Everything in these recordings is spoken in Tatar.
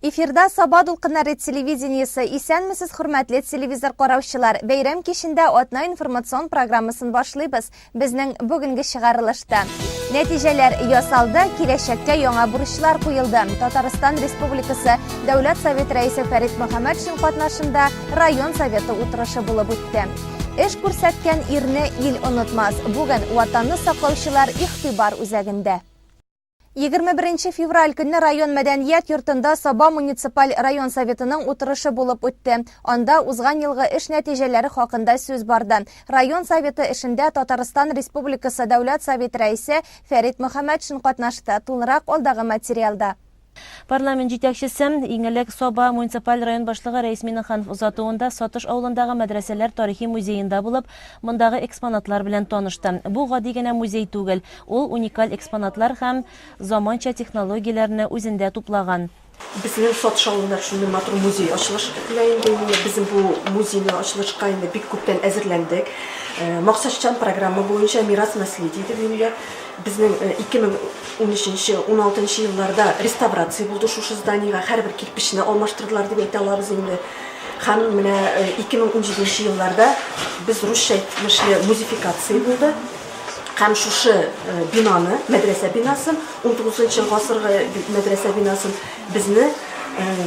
Эфирда Саба дулкыннары телевидениесе. Исәнмесез, хөрмәтле телевизор караучылар. Бәйрәм кичендә атна информацион программасын башлыйбыз. Безнең бүгенге чыгарылышта нәтиҗәләр ясалды, киләчәккә яңа бурычлар куелды. Татарстан Республикасы Дәүләт Советы рәисе Фәрит Мөхәммәтшин катнашында район советы утырышы булып үтте. Эш күрсәткән ирне ил онытмас. Бүген Ватанны саклаучылар игътибар үзәгендә. 21 февраль көнне район мәдәният йортында Саба муниципаль район советының утырышы булып үтте. Анда узган елгы эш нәтиҗәләре хакында сүз барды. Район советы эшендә Татарстан Республикасы Дәүләт Советы рәисе Фәрит Мөхәммәтшин катнашты. Тулырак алдагы материалда. Парламент җитәкчесе, иң элек Саба муниципаль район башлыгы Рәис Миңнеханов озатуында Сатыш авылындагы мәдрәсәләр тарихи музеенда булып, мондагы экспонатлар белән танышты. Бу гади генә музей түгел, ул уникаль экспонатлар һәм заманча технологияләрне үзендә туплаган. Безнең Сатыш авылында шундый матур музей ачылышы көтелә инде. Инде безнең бу музейны ачылышка инде бик күптән әзерләндек. Максатчан программа буенча Мирас наследие дип инде безнең 2013 нче, 16 нчы елларда реставрация булды шушы зданиегә, һәрбер кирпечне алмаштырдылар дип әйтә алабыз инде. Һәм менә 2017 нче елларда без русча әйтмешли музификация булды. Һәм шушы бинаны, мәдрәсә бинасын, 19 гасыргы мәдрәсә бинасын безне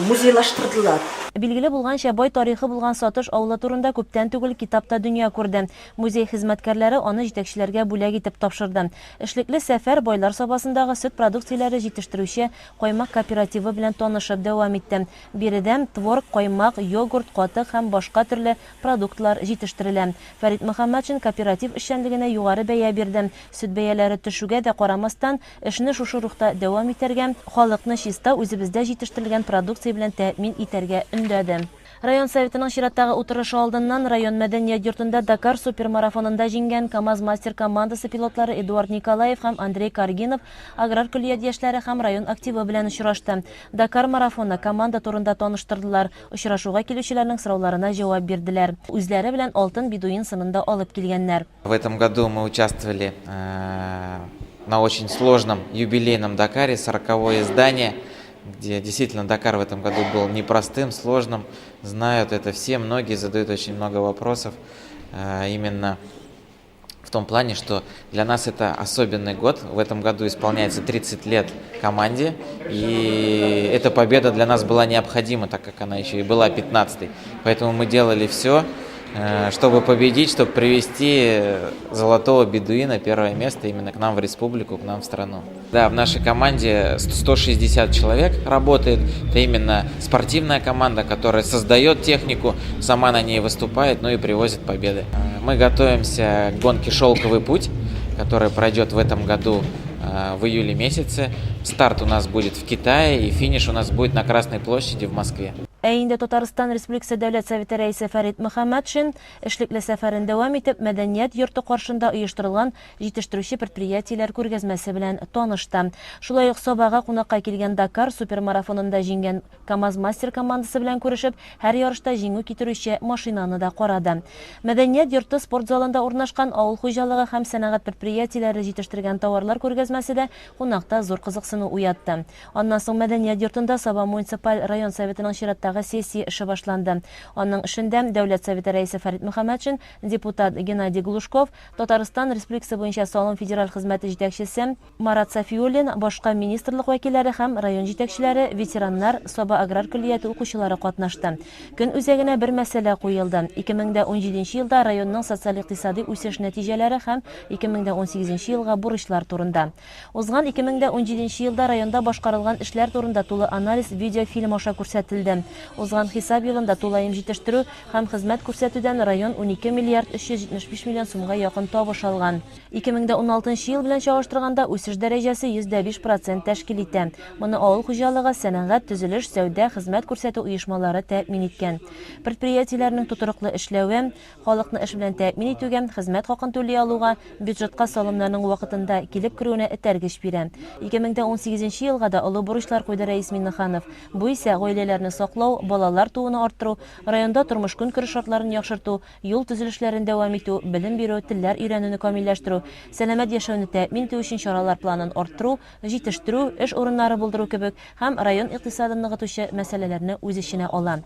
музейлаштырдылар. Билгеле булганча, бай тарихы булган Сатыш авылы турында күптән түгел китап та дөнья күрде. Музей хезмәткәрләре аны җитәкчеләргә бүләк итеп тапшырды. Эшлекле сәфәр Байлар Сабасындагы сөт продукцияләре җитештерүче Каймак кооперативы белән танышып дәвам итте. Биредә творог, каймак, йогурт, катык һәм башка төрле продуктлар җитештерелә. Фәрит Мөхәммәтшин кооператив эшчәнлегенә югары бәя бирде. Сөт бәяләре төшүгә дә карамастан, эшне шушы рухта дәвам итәргә, халыкны чиста, үзебездә җитештерелгән продукция белән тәэмин итәргә өндәде. Район Советының чираттагы утырышы алдыннан район мәдәният йортында Дакар супермарафонында җиңгән КАМАЗ-Мастер командасы пилотлары Эдуард Николаев һәм Андрей Каргинов аграр көллият яшьләре һәм район активы белән очрашты. Дакар марафоны, команда турында таныштырдылар, очрашуга килүчеләрнең сорауларына җавап бирделәр. Үзләре белән алтын бедуин сынын да алып килгәннәр. В этом году мы участвовали э, на очень сложном юбилейном Дакаре, сороковое издание – где действительно Дакар в этом году был непростым, сложным. Знают это все, многие задают очень много вопросов э, именно в том плане, что для нас это особенный год. В этом году исполняется 30 лет команде, и эта победа для нас была необходима, так как она еще и была 15-й. Поэтому мы делали все, Э, чтобы победить, чтобы привести золотого бедуина первое место именно к нам в республику, к нам в страну. Да, в нашей команде 160 человек работает. Это именно спортивная команда, которая создает технику, сама на ней выступает, ну и привозит победы. Э, мы готовимся к гонке «Шелковый путь», которая пройдет в этом году э, в июле месяце. Старт у нас будет в Китае и финиш у нас будет на Красной площади в Москве. Ә инде Татарстан Республикасы Дәүләт Советы Рәисе Фәрит Мөхәммәтшин, эшлекле сәфәрен дәвам итеп, Мәдәният йорты каршында оештырылган җитештерүче предприятиеләр күргәзмәсе белән танышты. Шулай ук Сабага кунакка килгән Дакар супермарафонында җиңгән КАМАЗ-Мастер командасы белән күрешеп, һәр ярышта җиңү китерүче машинаны да карады. Мәдәният йорты спорт залында урнашкан авыл хуҗалыгы һәм сәнәгать предприятиеләре җитештергән товарлар күргәзмәсе дә кунакта зур кызыксыну уятты. Аннан соң Мәдәният йортында Саба муниципаль район Советының чираттагы сессия эше башланды. Аның эшендә Дәүләт Советы Рәисе Фәрит Мөхәммәтшин, депутат Геннадий Глушков, Татарстан Республикасы буенча Салым федераль хезмәте җитәкчесе Марат Сафиуллин, башка министрлык вәкилләре һәм район җитәкчеләре, ветераннар, Саба аграр көллияте укучылары катнашты. Көн үзәгенә бер мәсьәлә куелды, 2017 елда районның социаль-икътисадый үсеш нәтиҗәләре һәм 2018 елга бурычлар турында. Узган 2017 нче елда районда башкарылган эшләр турында тулы анализ видеофильм аша күрсәтелде. Узган хисап елында тулаем җитештерү һәм хезмәт күрсәтүдән район 12 миллиард 375 миллион сумга якын табыш алган. 2016 нчы ел белән чагыштырганда үсеш дәрәҗәсе 100,5 процент тәшкил итә. Моны авыл хуҗалыгы, сәнәгать, төзелеш, сәүдә, хезмәт күрсәтү оешмалары тәэмин иткән. Предприятиеләрнең тотрыклы эшләве, Халыкны эш белән тәэмин итүгә, хезмәт хакын түли алуга, бюджетка салымнарның вакытында килеп керүенә этәргеч бирә. 2018 нче елга да олы бурычлар куйды Рәис Миңнеханов. Бу исә гаиләләрне саклау, саклау, балалар тууны арттыру, районда тормыш-көнкүреш шартларын яхшырту, юл төзелешләрен дәвам итү, белем бирү, телләр өйрәнүне камилләштерү, сәламәт яшәүне тәэмин итү өчен чаралар планын арттыру, җитештерү, эш урыннары булдыру кебек һәм район икътисадын ныгытучы мәсьәләләрне үз эченә ала.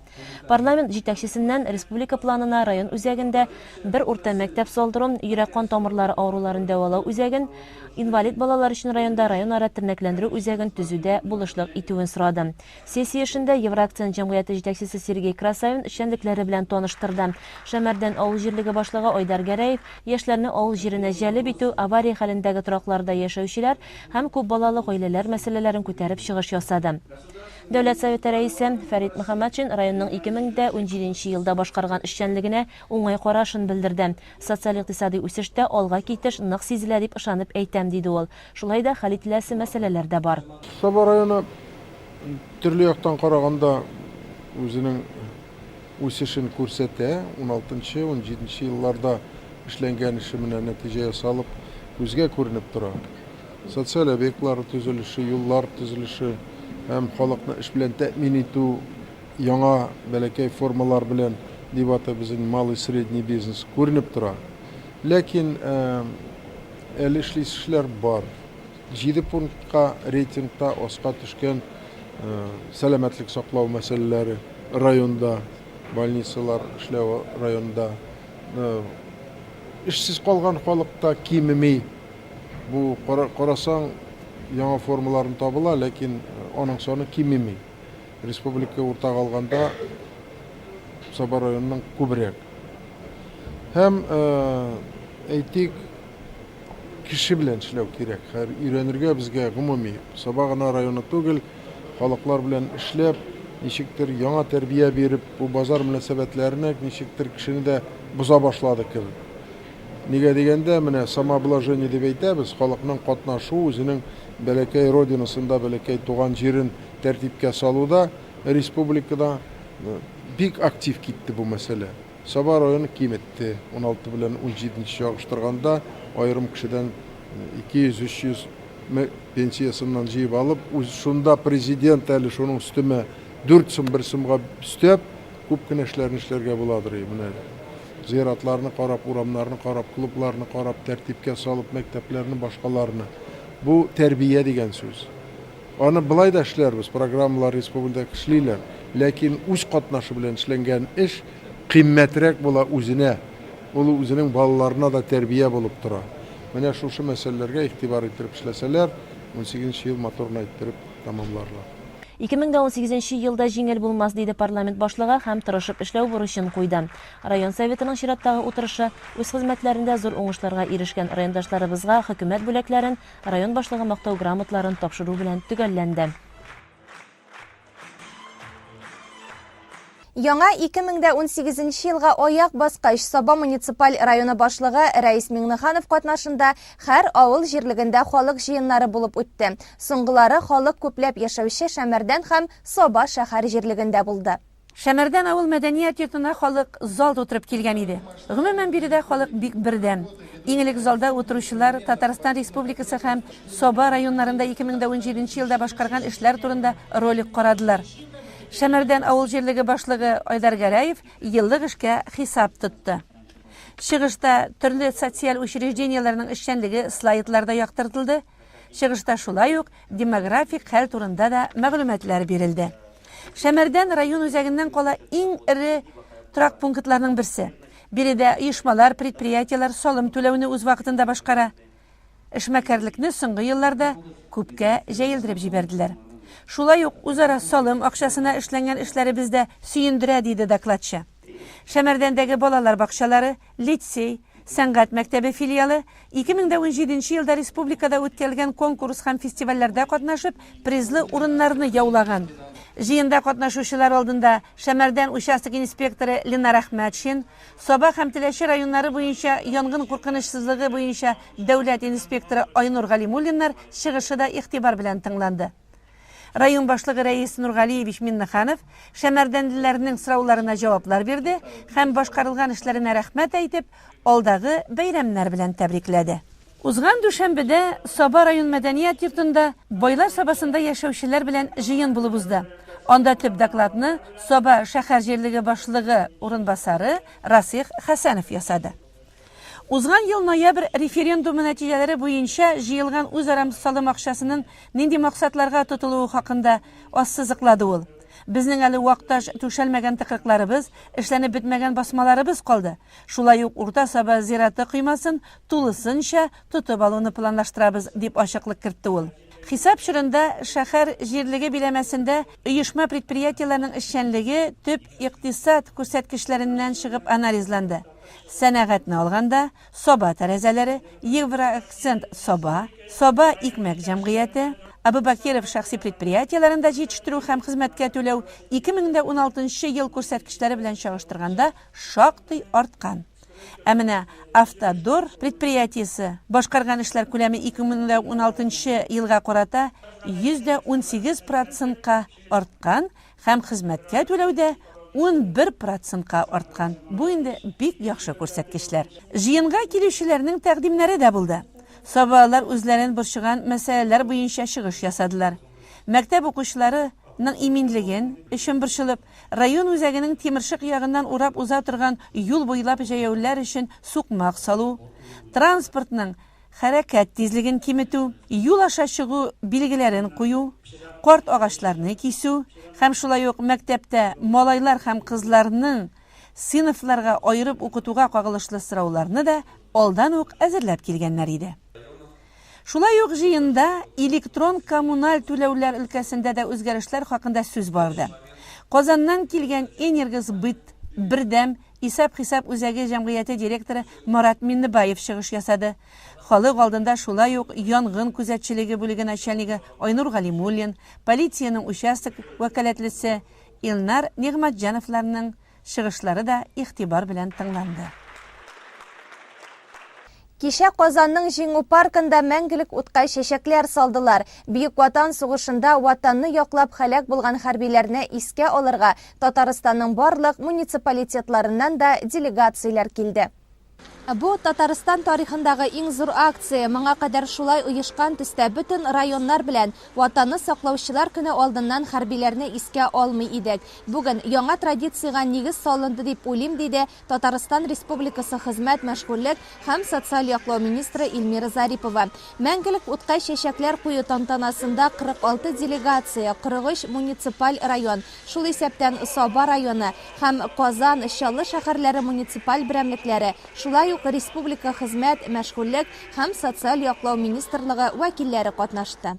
Парламент җитәкчесеннән республика планына район үзәгендә бер урта мәктәп салдыру, йөрәк-кан тамырлары авыруларын дәвалау үзәген, инвалид балалар өчен районда районара тернәкләндерү үзәген төзүдә булышлык итүен сорады. Сессия эшендә Евроакцент җәмгыяте җитәкчесе Сергей Красавин эшчәнлекләре белән таныштырды. Шәмәрдән авыл җирлеге башлыгы Айдар Гәрәев яшьләрне авыл җиренә җәлеп итү, авария хәлендәге торакларда яшәүчеләр һәм күп балалы гаиләләр мәсьәләләрен күтәреп чыгыш ясады. Дәүләт Советы Рәисе Фәрит Мөхәммәтшин районның 2017 нче елда башкарган эшчәнлегенә уңай карашын белдерде. Социаль-икътисадый үсештә алга китеш нык сизелә дип ышанып әйтәм, диде ул. Шулай да хәл ителәсе мәсьәләләр дә бар. Саба районы төрле яктан караганда үзенең үсешен күрсәтә. Уналтынчы, унҗиденче елларда эшләнгән эше менә нәтиҗә ясалып, күзгә күренеп тора. Социаль объектлар төзелеше, юллар төзелеше һәм халыкны эш белән тәэмин итү яңа бәләкәй формалар белән, дип атыйбыз инде, малый, средний бизнес, күренеп тора. Ләкин әле эшлисе эшләр бар. Җиде пунктка рейтингта аска төшкән сәламәтлек саклау мәсьәләләре районда, больницалар эшләү районда. Эшсез калган халык та кимеми. Бу карасаң, яңа формаларын табыла, ләкин аның саны кимеми. Республика уртага алганда Саба районының күбрәк. Һәм әйтик, кеше белән эшләү кирәк. Хәер, өйрәнергә безгә гомуми Саба гына районы түгел, халыклар белән эшләп, ничектер яңа тәрбия биреп, бу базар мөнәсәбәтләренә ничектер кешене дә боза башлады кебек. Нигә дигәндә, менә самообложение дип әйтәбез, халыкның катнашу, үзенең бәләкәй родинасында, бәләкәй туган җирен тәртипкә салуда республикада бик актив китте бу мәсьәлә. Саба районы киметте, 16 белән 17 чагыштырганда, аерым кешедән 200-300 пенсиясеннән җыеп алып, үз шунда президент әле шуның өстемә 4 сум 1 сумга өстәп, күп кенә эшләрне эшләргә буладыр. Менә зиратларны карап, урамнарны карап, клубларны карап, тәртипкә салып, мәктәпләрне, башкаларны. Бу тәрбия дигән сүз. Аны болай да эшләрбез, программалар республикада эшлиләр. Ләкин үз катнашы белән эшләнгән эш кыйммәтрәк була үзенә. Ул үзенең балаларына да тәрбия булып тора. Менә шушы мәсьәләләргә игътибар иттереп эшләсәләр, унсигезенче ел матур гына иттереп тәмамларлар. 2018 нче ел да җиңел булмас, диде парламент башлыгы һәм тырышып эшләү бурычын куйды. Район Советының чираттагы утырышы үз хезмәтләрендә зур уңышларга ирешкән райондашларыбызга хөкүмәт бүләкләрен, район башлыгы Мактау грамоталарын тапшыру белән төгәлләнде. Яңа 2018 нче елга аяк баскач, Саба муниципаль районы башлыгы Рәис Миңнеханов катнашында һәр авыл җирлегендә халык җыеннары булып үтте. Соңгылары халык күпләп яшәүче Шәмәрдән һәм Саба шәһәр җирлегендә булды. Шәмәрдән авыл мәдәният йортына халык зал тутырып килгән иде. Гомумән, биредә халык бик бердәм. Иң элек залда утыручылар Татарстан Республикасы һәм Саба районнарында 2017 нче елда башкарган эшләр турында ролик карадылар. Шәмәрдән авыл җирлеге башлыгы Айдар Гәрәев еллык эшкә хисап тотты. Чыгышта төрле социаль учреждениеләрнең эшчәнлеге слайдларда яктыртылды. Чыгышта шулай ук демографик хәл турында да мәгълүматлар бирелде. Шәмәрдән район үзәгеннән кала иң эре торак пунктларның берсе. Биредә оешмалар, предприятиеләр салым түләүне үз вакытында башкара. Эшмәкәрлекне соңгы елларда күпкә җәелдереп җибәрделәр. Шулай ук үзара салым акчасына эшләнгән эшләребез дә сөендерә, диде докладчы. Шәмәрдәндәге балалар бакчалары, лицей, сәнгать мәктәбе филиалы 2017 нче елда республикада үткәрелгән конкурс һәм фестивальләрдә катнашып, призлы урыннарны яулаган. Җыенда катнашучылар алдында Шәмәрдән участок инспекторы Ленар Әхмәтшин, Саба һәм Теләче районнары буенча янгын куркынычсызлыгы буенча дәүләт инспекторы Айнур Галимуллиннар чыгышы да игътибар белән тыңланды. Район башлыгы Рәис Нургалиевич Миннеханов шәмәрдәнлеләрнең сорауларына җаваплар бирде һәм башкарылган эшләренә рәхмәт әйтеп, алдагы бәйрәмнәр белән тәбрикләде. Узган дүшәмбедә Саба район мәдәният йортында Байлар Сабасында яшәүчеләр белән җыен булып узды. Анда төп докладны Саба шәһәр җирлеге башлыгы урынбасары Расих Хәсәнов ясады. Узган ел ноябрь референдумы нәтиҗәләре буенча җыелган үзара салым акчасының нинди максатларга тотылуы хакында ассызыклады ул. Безнең әле вак таш түшәлмәгән тыкрыкларыбыз, эшләнеп бетмәгән басмаларыбыз калды. Шулай ук Урта Саба зираты коймасын тулысынча тотып алуны планлаштырабыз, дип ачыклык кертте ул. Хисап чорында шәһәр җирлеге биләмәсендә оешма-предприятиеләрнең эшчәнлеге төп икътисад күрсәткечләреннән чыгып анализланды. Сәнәгатьне алганда, Саба тәрәзәләре, Евроакцент Саба, Саба икмәк җәмгыяте, Абубакиров шәхси предприятиеләрендә җитештерү һәм хезмәткә түләү 2016 нчы ел күрсәткечләре белән чагыштырганда шактый арткан. Ә менә Автодор предприятиесе башкарган эшләр күләме 2016 нчы елга карата 118 процентка арткан һәм хезмәткә түләү дә 11 процентка арткан. Бу инде бик яхшы күрсәткечләр. Җыенга килүчеләрнең тәкъдимнәре дә булды. Сабалылар үзләрен борчыган мәсьәләләр буенча чыгыш ясадылар. Мәктәп укучылары ның иминлеген өчен борчылып, район үзәгенең Тимершык ягыннан урап уза торган юл буйлап җәяүлеләр өчен сукмак салу, транспортның хәрәкәт тизлеген киметү, юл аша чыгу билгеләрен кую, карт агачларны кисү һәм шулай ук мәктәптә малайлар һәм кызларның сыйныфларга аерып укытуга кагылышлы сорауларны да алдан ук әзерләп килгәннәр иде. Шулай ук җыенда электрон коммуналь түләүләр өлкәсендә дә үзгәрешләр хакында сүз барды. Казаннан килгән Энергосбыт бердәм исәп-хисап үзәге җәмгыяте директоры Марат Миннебаев чыгыш ясады. Халык алдында шулай ук янгын күзәтчелеге бүлеге начальнигы Айнур Галимуллин, полициянең участок вәкаләтлесе Илнар Нигъмәтҗановларның чыгышлары да игътибар белән тыңланды. Кичә Казанның Җиңү паркында мәңгелек утка чәчәкләр салдылар. Бөек Ватан сугышында Ватанны яклап һәлак булган хәрбиләрне искә алырга Татарстанның барлык муниципалитетларыннан да делегацияләр килде. Бу, Татарстан тарихындагы иң зур акция. Моңа кадәр шулай оешкан төстә бөтен районнар белән Ватанны саклаучылар көне алдыннан хәрбиләрне искә алмый идек. Бүген яңа традициягә нигез салынды дип уйлыйм, диде Татарстан Республикасы Хезмәт, мәшгульлек һәм социаль яклау министры Эльмира Зарипова. Мәңгелек утка чәчәкләр кую тантанасында 46 делегация, 43 муниципаль район, шул исәптән Саба районы һәм Казан, Чаллы шәһәрләре муниципаль берәмлекләре, шулай ук республика Хезмәт, мәшгульлек һәм социаль яклау министрлыгы вәкилләре катнашты.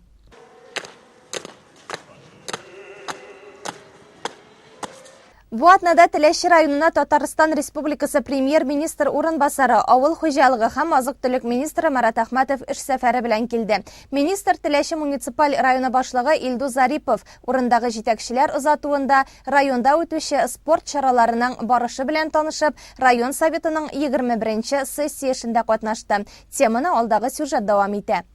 Бу атнада Теләче районына Татарстан Республикасы Премьер-министр урынбасары, авыл хуҗалыгы һәм азык-төлек министры Марат Әхмәтов эш сәфәре белән килде. Министр Теләче муниципаль районы башлыгы Илдус Зарипов урындагы җитәкчеләр озатуында районда үтүче спорт чараларының барышы белән танышып, район Советының 21 нче сессия эшендә катнашты. Теманы алдагы сюжет дәвам итә.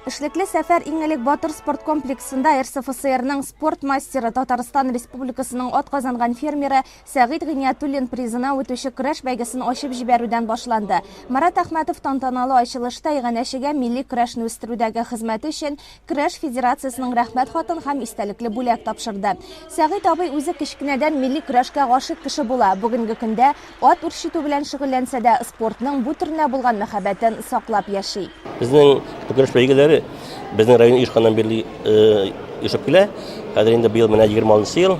Эшлекле сәфәр иң элек Батыр спорт комплексында РСФСРның спорт мастеры, Татарстан Республикасының атказанган фермеры Сәгыйть Гыйниятуллин призына үтүче көрәш бәйгесен ачып җибәрүдән башланды. Марат Әхмәтов тантаналы ачылышта иганәчегә милли көрәшне үстерүдәге хезмәте өчен Көрәш федерациясенең рәхмәт хатын һәм истәлекле бүләк тапшырды. Сәгыйть абый үзе кечкенәдән милли көрәшкә гашыйк кеше була. Бүгенге көндә ат үрчетү белән шөгыльләнсә дә, спортның бу төренә булган мәхәббәтен саклап яши. Безнең бу көрәш бәйгеләре безнең район оешканнан бирле оешып килә. Хәзер инде быел менә 26 ел,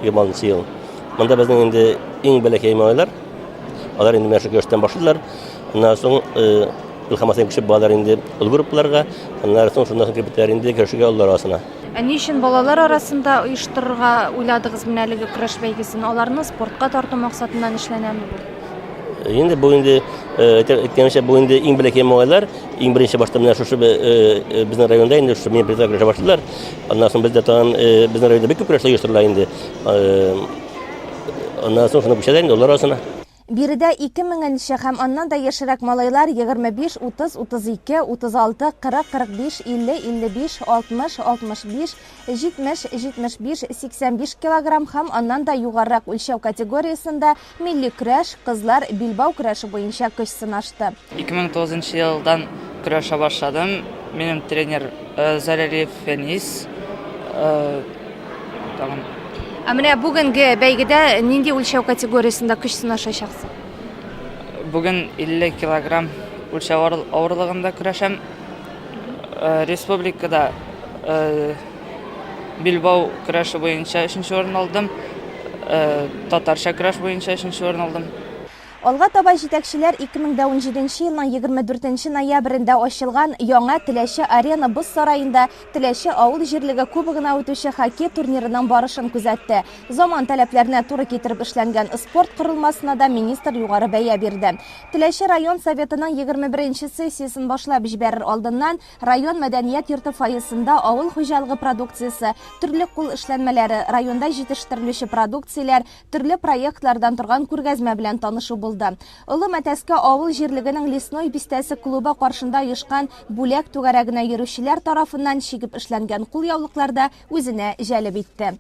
26 ел. Монда безнең инде иң бәләкәй малайлар, алар инде менә шул көрәштән башлыйлар. Аннан соң Илһам Асаев күчеп баралар инде олы группаларга, аннары соң шуннан соң кереп бетәләр инде көрәшергә олылар арасына. Ә ни өчен балалар арасында оештырырга уйладыгыз менә әлеге көрәш бәйгесен? Аларны спортка тарту максатыннан эшләнәме бу? Инде бу инде әйткәнемчә, бу инде иң бәләкәй малайлар, иң беренче башта менә шушы безнең районда инде шушы минем призга көрәшә башладылар. Аннан соң бездә тагын безнең районда бик күп көрәшләр оештырыла инде. Аннан соң шуны күчәләр инде олылар арасына. Биредә 2000 нче һәм аннан да яшьрәк малайлар 25, 30, 32, 36, 40, 45, 50, 55, 60, 65, 70, 75, 85 килограмм һәм аннан да югарырак үлчәү категориясендә милли көрәш, кызлар билбау көрәше буенча көч сынашты. 2009 елдан көрәшә башладым. Минем тренер Зарялиев Фәнис, тагын. Ә менә бүгенге бәйгедә нинди үлчәү категориясендә көч сынашачаксың? Бүген 50 килограмм үлчәү авырлыгында көрәшәм. Республикада билбау көрәше буенча өченче урын алдым. Татарча көрәш буенча өченче урын алдым. Алга таба җитәкчеләр 2017 елның 24 ноябрендә ачылган яңа Теләче Арена боз сараенда Теләче авыл җирлеге кубогына үтүче хоккей турнирының барышын күзәтте. Заман таләпләренә туры китереп эшләнгән спорт корылмасына да министр югары бәя бирде. Теләче район Советының 21 нче сессиясен башлап җибәрер алдыннан район мәдәният йорты фойесында авыл хуҗалыгы продукциясе, төрле кул эшләнмәләре, районда җитештерелүче продукцияләр, төрле проектлардан торган күргәзмә белән танышу булды. Олы Мәтәскә авыл җирлегенең Лесной бистәсе клубы каршында оешкан Бүләк түгәрәгенә йөрүчеләр тарафыннан чигеп эшләнгән кулъяулыклар да үзенә җәлеп итте.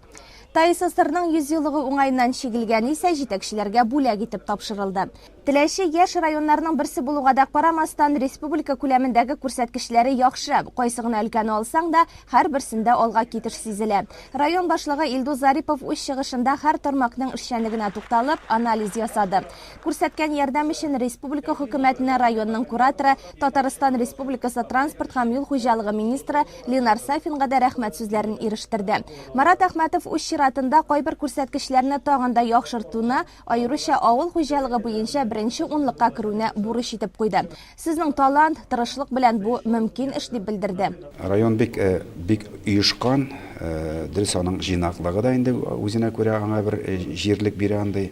ТАССРның 100 еллыгы уңаеннан чигелгәне исә җитәкчеләргә бүләк итеп тапшырылды. Теләче яшь районнарның берсе булуга да карамастан, республика күләмендәге күрсәткечләре яхшы. Кайсы гына өлкәне алсаң да, һәрберсендә алга китеш сизелә. Район башлыгы Илдус Зарипов үз чыгышында һәр тармакның эшчәнлегенә тукталып, анализ ясады. Күрсәткән ярдәм өчен республика хөкүмәтенә районның кураторы, Татарстан Республикасы транспорт һәм юл хуҗалыгы министры Ленар Сафинга да рәхмәт сүзләрен ирештерде. Марат Әхмәтов үз чиратында кайбер күрсәткечләрне тагын да яхшыртуны, Аеруча авыл хуҗалыгы буенча беренче унлыкка керүне бурыч итеп куйды. Сезнең талант, тырышлык белән бу мөмкин эш, дип белдерде. Район бик бик оешкан, дөрес, аның җыйнаклыгы да инде үзенә күрә аңа бер җирлек бирә андый.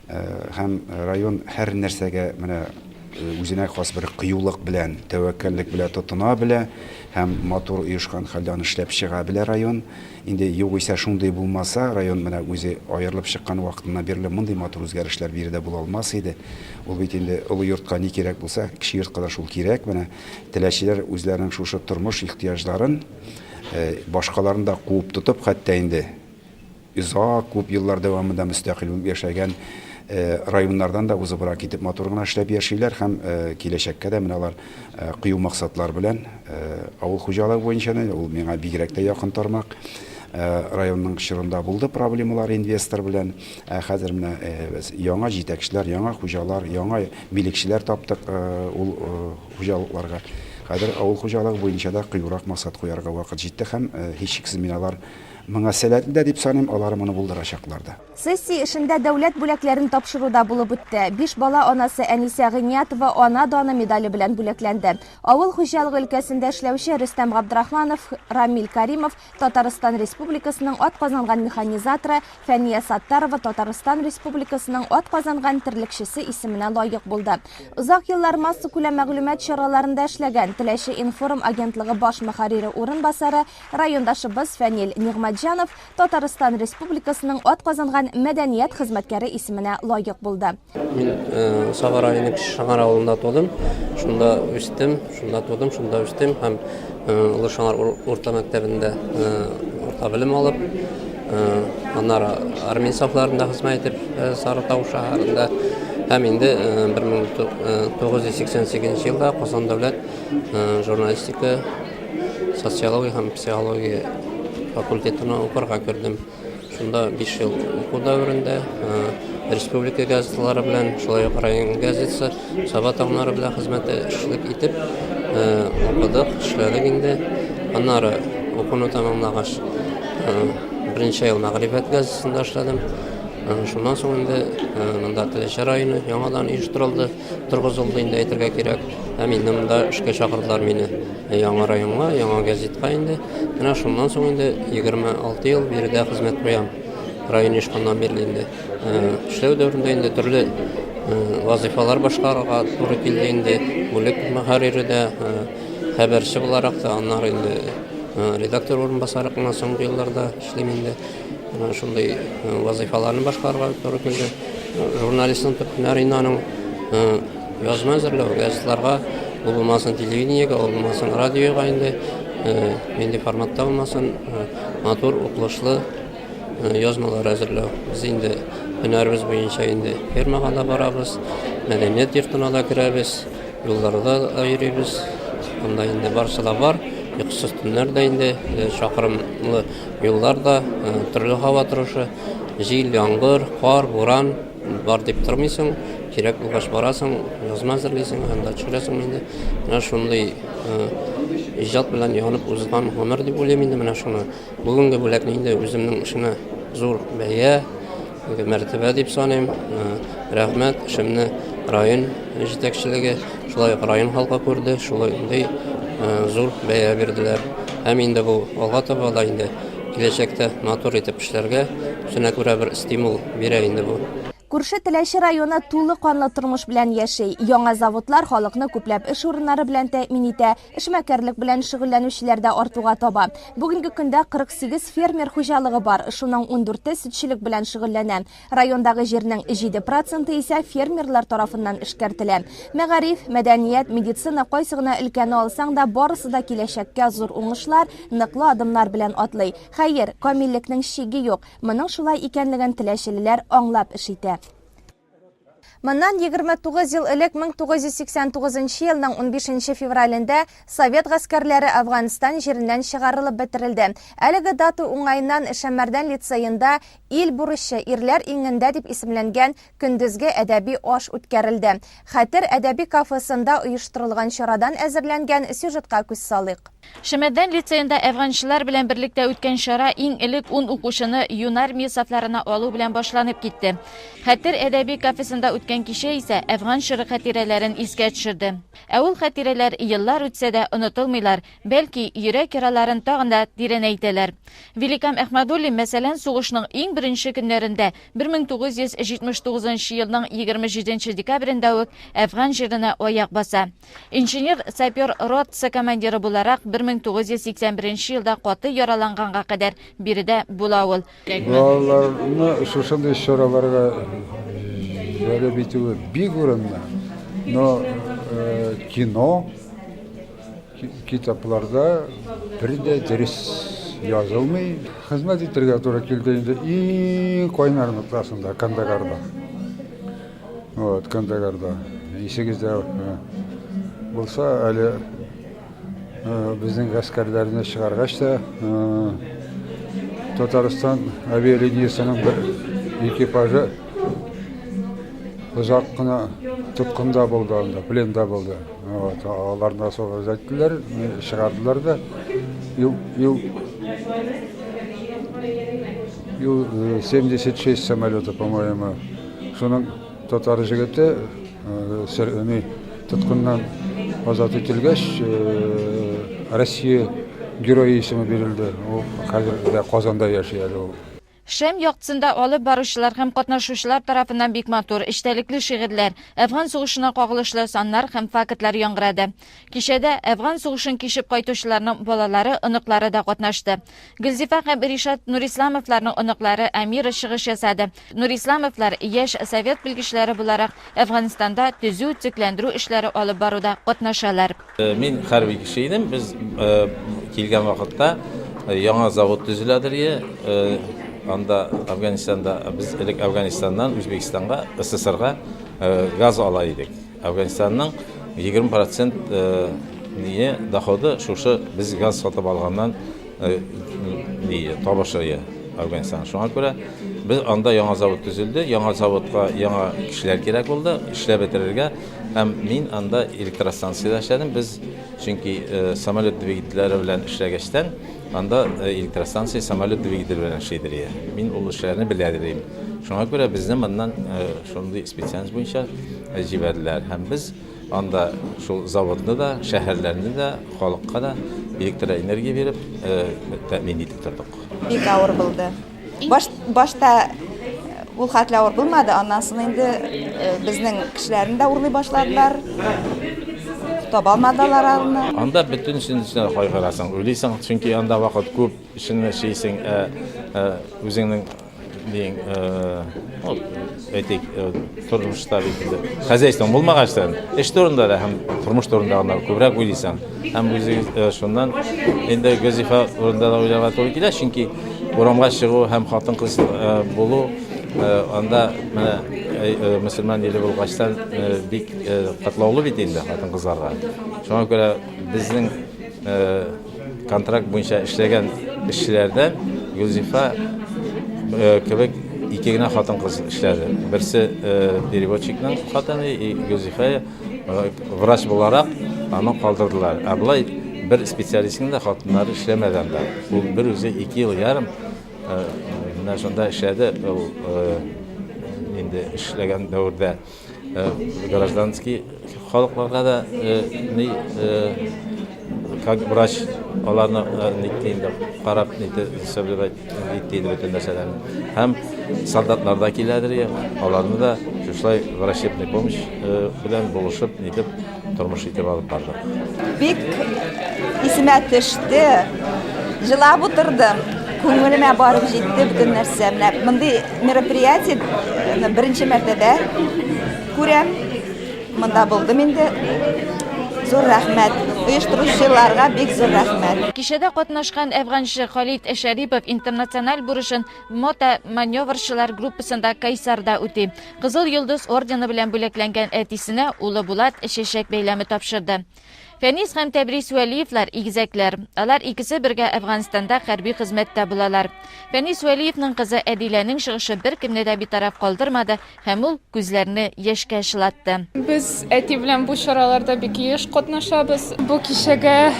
Һәм район һәр нәрсәгә менә үзенә хас бер кыюлык белән, тәвәккәллек белән тотына белә һәм матур оешкан хәлдә аны эшләп чыга белә район. Инде югыйсә шундый булмаса, район менә үзе аерылып чыккан вакытыннан бирле мондый матур үзгәрешләр биредә була алмас иде. Ул бит инде олы йортка ни кирәк булса, кече йортка да шул кирәк. Менә теләчеләр үзләренең шушы тормыш ихтыяҗларын башкаларны да куып тотып, хәтта инде озак күп еллар дәвамында мөстәкыйль булып яшәгән районнардан да узыбрак китеп матур гына эшләп яшиләр һәм киләчәккә дә менә алар кыю максатлар белән авыл хуҗалыгы буенча да, ул миңа бигрәк тә якын тармак. Районның чорында булды проблемалар инвестор белән. Ә хәзер менә без яңа җитәкчеләр, яңа хуҗалар, яңа милекчеләр таптык ул хуҗалыкларга. Хәзер авыл хуҗалыгы буенча да кыюрак максат куярга вакыт җитте һәм һичшиксез мин алар моңа сәләтле дә дип саныйм, алар моны булдырачаклар да. Сессия эшендә дәүләт бүләкләрен тапшыру да булып үтте. Биш бала анасы Әнисә Гыйниятова Ана даны медале белән бүләкләнде. Авыл хуҗалыгы өлкәсендә эшләүче Рөстәм Габдрахманов, Рамил Каримов, Татарстан Республикасының атказанган механизаторы Фәния Саттарова Татарстан Республикасының атказанган терлекчесе исеменә лаек булды. Озак еллар массакүләм мәгълүмат чараларында эшләгән Теләче-информ агентлыгы баш мөхәррире урынбасары, райондашыбыз Фәнил Нигъмәтҗанов Татарстан Республикасының атказанган мәдәният хезмәткәре исеменә лаек булды. Мин э, Саба районы Кече Шаңар авылында тудым. Шунда үстем, шунда тудым, шунда үстем һәм э, Олы Шаңар урта мәктәбендә э, урта белем алып, аннары армия сафларында хезмәт итеп Сарытау шәһәрендә һәм инде 1988 елда Казан дәүләт журналистика Социология һәм психология факультетына укырга кердем. Шунда 5 ел уку дәверендә республика газеталары белән, шулай ук район газетасы, Саба таңнары белән хезмәттәшлек итеп укыдык, эшләдек инде. Аннары укуны тәмамлагач, берничә ел Мәгърифәт газетасында эшләдем. Шуннан соң инде монда Теләче районы яңадан оештырылды, торгызылды инде әйтергә кирәк. Һәм инде монда эшкә чакырдылар мине. Яңа районга, яңа газетка инде. Менә шуннан соң инде 26 ел биредә хезмәт куям. Район оешканнан бирле инде. Эшләү дәверендә инде төрле вазыйфалар башкарырга туры килде инде. Бүлек мөхәррире дә, хәбәрче буларак та, аннары инде редактор урынбасары гына соңгы елларда эшлим инде. Менә шундый вазыйфаларны башкарырга туры килде. Журналистның төп һөнәре инде аның язма әзерләү, газетларга, ул булмасын телевидениегә, ул булмасын радиога инде, нинди форматта булмасын, матур, укылышлы язмалар әзерләү. Без инде һөнәребез буенча инде фермага да барабыз, мәдәният йортына да керәбез, юлларда да йөрибез. Анда инде барысы да бар. Йокысыз төннәр дә инде, чакрымлы юллар да, төрле һава торышы, җил, яңгыр, кар, буран бар дип тормыйсың. Кирәк булгач барасың, язма әзерлисең, анда төшерәсең инде. Менә шундый иҗат белән янып узган гомер дип уйлыйм инде менә шуны. Бүгенге бүләкне инде үземнең эшемә зур бәя, мәртәбә дип саныйм. Рәхмәт, эшемне район җитәкчелеге, шулай ук район халкы күрде, шулай зур бәя бирделәр. Һәм инде бу алга таба да инде киләчәктә матур итеп эшләргә, үзенә күрә бер стимул бирә инде бу. Күрше Теләче районы тулы канлы тормыш белән яши. Яңа заводлар халыкны күпләп эш урыннары белән тәэмин итә, эшмәкәрлек белән шөгыльләнүчеләр дә артуга таба. Бүгенге көндә 48 фермер хуҗалыгы бар, шуның ундүрте сөтчелек белән шөгыльләнә. Райондагы җирнең 7 проценты исә фермерлар тарафыннан эшкәртелә. Мәгариф, мәдәният, медицина, кайсы гына өлкәне алсаң да, барысы да киләчәккә зур уңышлар, ныклы адымнар белән атлый. Хәер, камиллекнең чиге юк. Моның шулай икәнлеген теләчелеләр аңлап эш итә. Моннан 29 ел элек 1989 елның 15 февралендә совет гаскәрләре Әфганстан җиреннән чыгарылып бетерелде. Әлеге дата уңаеннан Шәмәрдән лицеенда Ил бурычы, ирләр иңендә дип исемләнгән көндезге әдәби аш үткәрелде. Хәтер әдәби кафесында оештырылган чарадан әзерләнгән сюжетка күз салыйк. Шәмәрдән лицеенда әфганчылар белән берлектә үткән чара иң элек ун укучыны Юнармия сафларына алу белән башланып китте. Хәтер әдәби кафесында үткән кичә исә әфган чоры хатирәләрен искә төшерде. Ә ул хатирәләр еллар үтсә дә онытылмыйлар, бәлки, йөрәк яраларын тагын да тирәнәйтәләр. Великам Әхмәдуллин, мәсәлән, сугышның иң беренче көннәрендә, 1979 елның 27 декабрендә үк Әфган җиренә аяк баса. Инженер-сапер ротасы командиры буларак 1981 елда каты яраланганга кадәр биредә була ул. Балаларны шушындый чараларга җәлеп итүе бик урынлы, но кино Китапларда бер дә дөрес язылмый. Хезмәт итәргә туры килде инде иң кайнар ноктасында, Кандагарда. Вот, Кандагарда. Исегездә э, булса, әле э, безнең гаскәрләрне чыгаргач та, э, Татарстан авиалиниясенең бер экипажы озак кына тоткында булды анда, пленда булды. Вот, аларны освобождать иттеләр, чыгардылар да. Ил, ил, ил 76 самолета, по-моему. Шуның татар җегете э, тоткыннан азат ителгәч, э, Россия герое исеме бирелде. Ул хәзер дә Казанда яши әле ул. Шәм яктысында алып баручылар һәм катнашучылар тарафыннан бик матур, эчтәлекле шигырьләр, Әфган сугышына кагылышлы саннар һәм фактлар яңгырады. Кичәдә Әфган сугышын кичеп кайтучыларның балалары, оныклары да катнашты. Гөлзифа һәм Ришат Нурисламовларның оныклары Амира чыгыш ясады. Нурисламовлар, яшь совет белгечләре буларак, Әфганстанда төзү, төзекләндерү эшләре алып баруда катнашалар. Мин хәрби кеше идем. Без килгән вакытта яңа завод төзеләдер ие. Анда Афганистанда без элек Афганистаннан Үзбәкстанга, СССРга газ ала идек. Афганистанның 20 процент ние доходы шушы без газ сатып алганнан ние табышы ие Афганистан. Шуңа күрә без анда яңа завод төзелде. Яңа заводка яңа кешеләр кирәк булды, эшләп бетерергә. Һәм мин анда электростанциядә эшләдем. Без чөнки самолет двигательләре белән эшләгәчтән, анда электростанция самолет двигателе белән эшлидер иде. Мин ул эшләрне белә идем. Шуңа күрә безне моннан шундый специальность буенча җибәрделәр. Һәм без анда шул заводны да, шәһәрләрне дә, халыкка да электроэнергия биреп тәэмин итеп тордык. Бик авыр булды. Баш, башта ул хәтле авыр булмады, аннан соң инде э, безнең кешеләрне дә урлый башладылар. Таба алмадылар аларны. Анда бөтен өчен кайгырасың, уйлыйсың, чөнки анда вакыт күп, эшеңне эшлисең, ә, ә, үзеңнең нең, э, ну, әйтик, э, тормышта бит инде хозяйствоң булмагач та, эш турында да һәм тормыш турында гына күбрәк уйлыйсың. Һәм үзегез э, шуннан инде Гөлзифа турында да уйларга туры килә, чөнки урамга чыгу һәм хатын-кыз э, булу э, анда менә мөселман иле булгачтан бик катлаулы бит инде хатын-кызларга. Шуңа күрә безнең Контракт буенча эшләгән эшчеләрдән Гөлзифа кебек ике генә хатын-кыз эшләде. Берсе переводчикның хатыны и Гөлзифа врач буларак аны калдырдылар. Ә болай бер специалистның да хатыннары эшләмәде анда. Ул бер үзе ике ел ярым менә шунда эшләде. Ул инде эшләгән дәвердә гражданский халыкларга да ни как врач аларны нитте инде карап нитте соблюдать итте инде бөтен нәрсәләрне. Һәм солдатлар да киләдер, аларны да шушылай врачебный помощь белән булышып нитеп тормыш итеп алып бардык. Бик исемә төште. Җылап утырдым. Күңелемә барып җитте бөтен нәрсә. Менә мондый мероприятие беренче мәртәбә күрәм. Монда булдым инде. Зур рәхмәт. Оештыручыларга бик зур рәхмәт. Кичәдә катнашкан әфганчы Халит Шәрипов интернациональ бурычын мотоманеврчылар группасында Кайсарда үти. Кызыл Йолдыз ордены белән бүләкләнгән әтисенә улы Булат чәчәк бәйләме тапшырды. Фәнис һәм Тәбрис Вәлиевлар, игезәкләр. Алар икесе бергә Әфганстанда хәрби хезмәттә булалар. Фәнис Вәлиевның кызы Әдиләнең чыгышы беркемне дә битараф калдырмады һәм ул күзләрне яшькә чылатты. Без әти белән бу чараларда бик еш катнашабыз. Бу кичәгә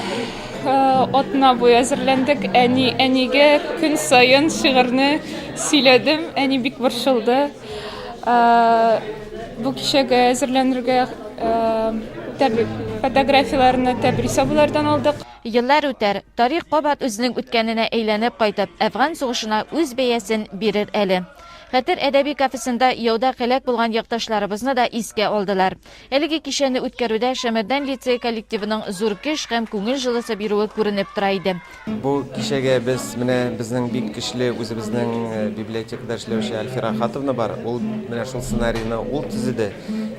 атна буе әзерләндек. Әни, әнигә көн саен шигырьне сөйләдем. Әни бик борчылды. Бу кичәгә әзерләнергә фотографияләрне Тәбрис абыйлардан алдык. Еллар үтәр, тарих кабат үзенең үткәненә әйләнеп кайтып, Әфган сугышына үз бәясен бирер әле. Хәтер әдәби кафесында яуда һәлак булган якташларыбызны да искә алдылар. Әлеге кичәне үткәрүдә Шәмәрдән лицее коллективының зур көч һәм күңел җылысы бирүе күренеп тора иде. Бу кичәгә без менә безнең бик көчле үзебезнең библиотекада эшләүче Альфира Ахатовна бар. Ул менә шул сценарийны ул төзеде.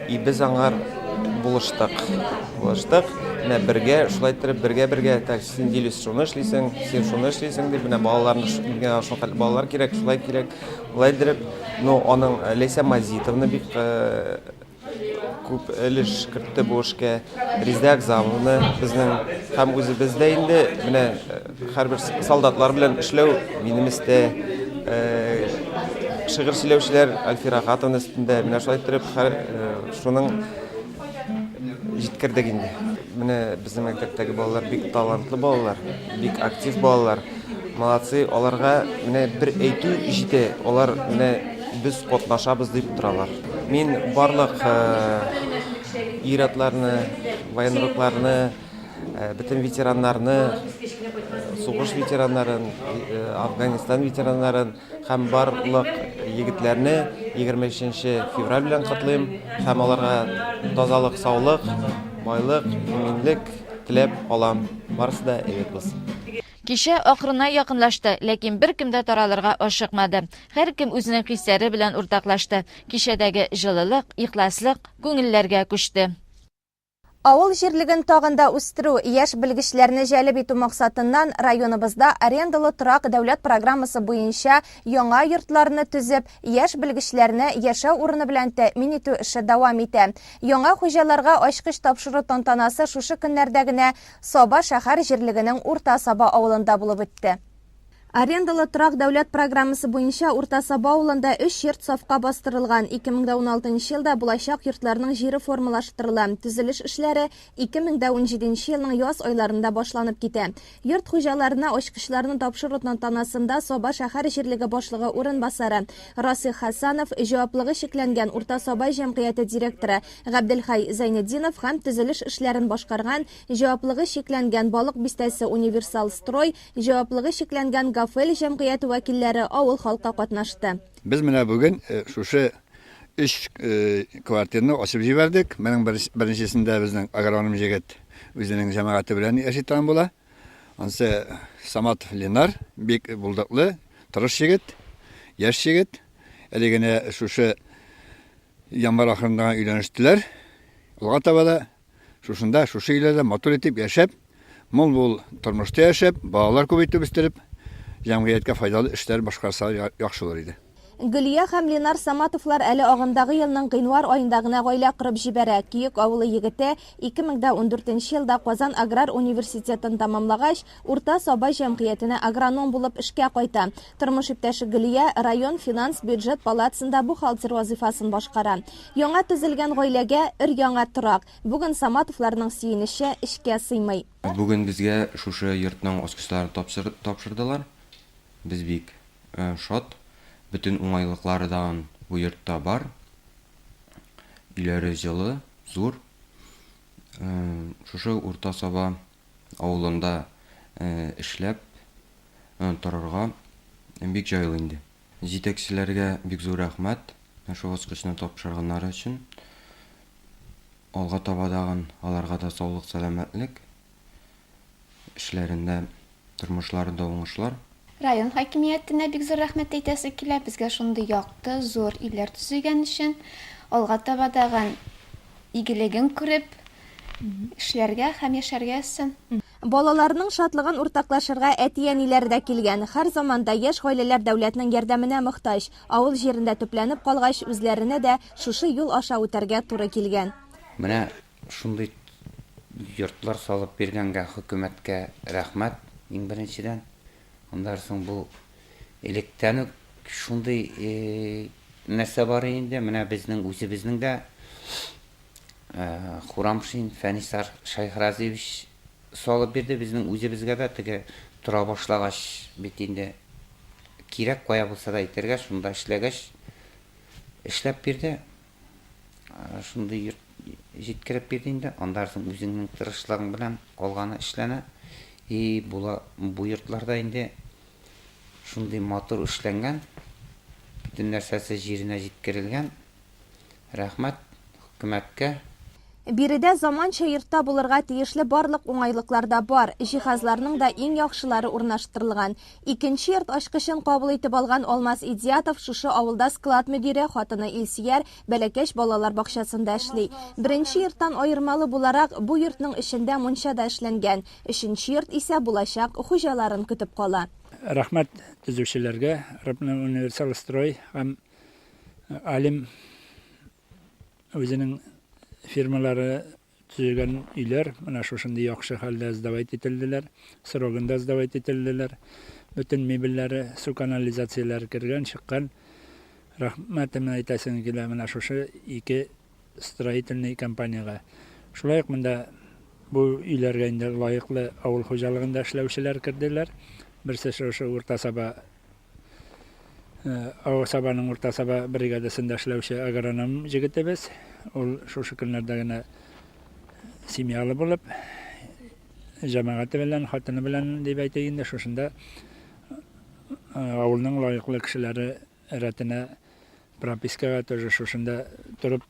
И без аңар булыштык. Булыштык. Менә бергә шулай иттереп бергә-бергә так син Дилюс шуны эшлисең, син шуны эшлисең дип менә балаларны миңа шул хәтле балалар кирәк, шулай кирәк. Болай иттереп, ну аның Ләйсә Мазитовна бик күп өлеш кертте бу эшкә. Резидә Агзамовна безнең һәм үзебез дә инде менә һәрбер солдатлар белән эшләү минем өстә, шигырь сөйләүчеләр Альфира Ахатовна өстендә. Менә шулай иттереп һәр шуның җиткердек инде. Менә безнең мәктәптәге балалар бик талантлы балалар, бик актив балалар. Молодцы, аларга менә бер әйтү җитә, алар менә без катнашабыз дип торалар. Мин барлык ир-атларны, военрукларны, бөтен ветераннарны, сугыш ветераннарын, Афганистан ветераннарын һәм барлык егетләрне 23 нче февраль белән котлыйм һәм аларга тазалык, саулык, байлык, иминлек теләп калам. Барысы да әйбәт булсын. Кичә ахырына якынлашты, ләкин беркем дә таралырга ашыкмады. Һәркем үзенең хисләре белән уртаклашты. Кичәдәге җылылык, ихласлык күңелләргә күчте. Авыл җирлеген тагын да үстерү, яшь белгечләрне җәлеп итү максатыннан районыбызда арендалы торак дәүләт программасы буенча яңа йортларны төзеп, яшь белгечләрне яшәү урыны белән тәэмин итү эше дәвам итә. Яңа хуҗаларга ачкыч тапшыру тантанасы шушы көннәрдә генә Саба шәһәр җирлегенең Урта Саба авылында булып үтте. Арендалы торак дәүләт программасы буенча Урта Саба авылында өч йорт сафка бастырылган. 2016 елда булачак йортларның җире формалаштырыла. Төзелеш эшләре 2017 елның яз айларында башланып китә. Йорт хуҗаларына ачкычларны тапшыру тантанасында Саба шәһәр җирлеге башлыгы урынбасары Расих Хәсәнов, җаваплыгы чикләнгән Урта Саба җәмгыяте директоры Габделхәй Зәйнетдинов һәм төзелеш эшләрен башкарган җаваплыгы чикләнгән Балык Бистәсе Универсал Строй Җаваплыгы чикләнгән Гафэль җәмгыяте вәкилләре, авыл халкы катнашты. Без менә бүген шушы өч квартирны ачып җибәрдек. Моның беренчесендә безнең агроном җегет үзенең җәмәгате белән яши торган була. Анысы Саматов Ленар, бик булдыклы, тырыш егет, яшь егет. Әле генә шушы январь ахырында гына өйләнештеләр. Алга таба да Шушында, шушы өйләрдә матур итеп яшәп, мул-мул тормышта яшәп, балалар күп итеп үстереп, җәмгыятькә файдалы эшләр башкарса яхшы булыр иде. Гөлия һәм Ленар Саматовлар әле агымдагы елның гыйнвар аенда гына гаилә корып җибәрә. Көек авылы егете 2014 елда Казан аграр университетын тәмамлагач, Урта Саба җәмгыятенә агроном булып эшкә кайта. Тормыш иптәше Гөлия район финанс-бюджет палатасында бухгалтер вазыйфасын башкара. Яңа төзелгән гаиләгә өр-яңа торак. Бүген Саматовларның сөенече эчкә сыймый. Бүген безгә шушы йортның ачкычларын тапшырдылар. Без бик шат. Бөтен уңайлыклары да бу йортта бар. Өйләре җылы, зур. Шушы Урта Саба авылында эшләп торырга бик җайлы инде. Җитәкчеләргә бик зур рәхмәт, шул ачкычны тапшырганнары өчен. Алга таба тагын аларга да саулык-сәламәтлек, эшләрендә, тормышларында уңышлар. Район хакимиятенә бик зур рәхмәт әйтәсе килә, безгә шундый якты, зур өйләр төзегән өчен. Алга таба тагын игелеген күреп, эшләргә һәм яшәргә язсын. Балаларының шатлыгын уртаклашырга әти-әниләре дә килгән. Һәр заманда яшь гаиләләр дәүләтнең ярдәменә мохтаҗ. Авыл җирендә төпләнеп калгач, үзләренә дә шушы юл аша үтәргә туры килгән. Менә Шундый йортлар салып биргәнгә хөкүмәткә рәхмәт, иң беренчедән. Аннан соң бу электән үк шундый нәрсә бар инде. Менә безнең үзебезнең дә Хурамшин Фәнис Шәйхразиевич салып бирде. Безнең үзебезгә дә теге тора башлагач бит инде кирәк кая булса да әйтергә, шунда эшләгәч эшләп бирде. Шундый йорт җиткереп бирде инде. Аннан соң үзеңнең тырышлыгың белән калганы эшләнә. И була бу йортларда инде шундый матур эшләнгән, бөтен нәрсәсе җиренә җиткерелгән. Рәхмәт хөкүмәткә. Биредә заманча йортта булырга тиешле барлык уңайлыклар да бар, җиһазларның да иң яхшылары урнаштырылган. Икенче йорт ачкычын кабул итеп алган Алмаз Идиятов шушы авылда склад мөдире, хатыны Илсөяр Бәләкәч балалар бакчасында эшли. Беренче йорттан аермалы буларак, бу йортның эчендә мунча да эшләнгән. Өченче йорт исә булачак хуҗаларын көтеп кала. Рәхмәт төзүчеләргә, Универсалстрой һәм Алим Үзенең фирмалары төзегән өйләр менә шушындый яхшы хәлдә сдавать ителделәр, срогында сдавать ителделәр. Бөтен мебельләре, су канализацияләре кергән, чыккан. Рәхмәтемне әйтәсем килә менә шушы ике строительный компаниягә. Шулай ук монда бу өйләргә инде лаеклы авыл хуҗалыгында эшләүчеләр керделәр. Берсе шушы Урта Саба Авыл Сабаның Урта Саба бригадасында эшләүче агроном җегетебез. Ул шушы көннәрдә генә семьялы булып, җәмәгате белән, хатыны белән дип әйтик инде, шушында авылның лаеклы кешеләре рәтенә пропискага тоже шушында торып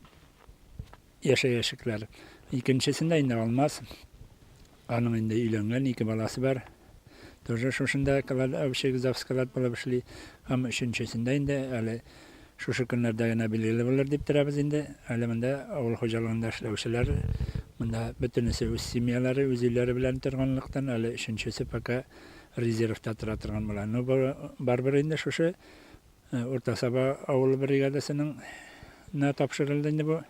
яшәячәкләр. Икенчесендә инде Алмаз, аның инде өйләнгән, ике баласы бар. Тоже шушында кладовщик, завсклад булып эшли. Һәм өченчесендә инде әле шушы көннәрдә генә билгеле булыр дип торабыз инде. Әле монда авыл хуҗалыгында эшләүчеләр, монда бөтенесе үз семьялары, үз өйләре белән торганлыктан, әле өченчесе пока резервта тора торган була. Ну, барыбер инде шушы Урта Саба авылы бригадасының на тапшырылды инде бу.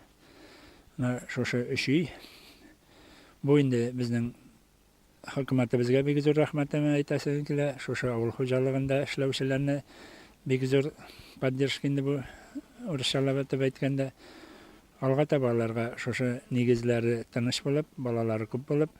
Менә шушы өч өй. Бу инде безнең хөкүмәтебезгә бик зур рәхмәтемне әйтәсем килә. Шушы авыл хуҗалыгында эшләүчеләрне бик зур поддержка инде бу, урысчалап итеп әйткәндә. Алга таба аларга шушы нигезләре тыныч булып, балалары күп булып,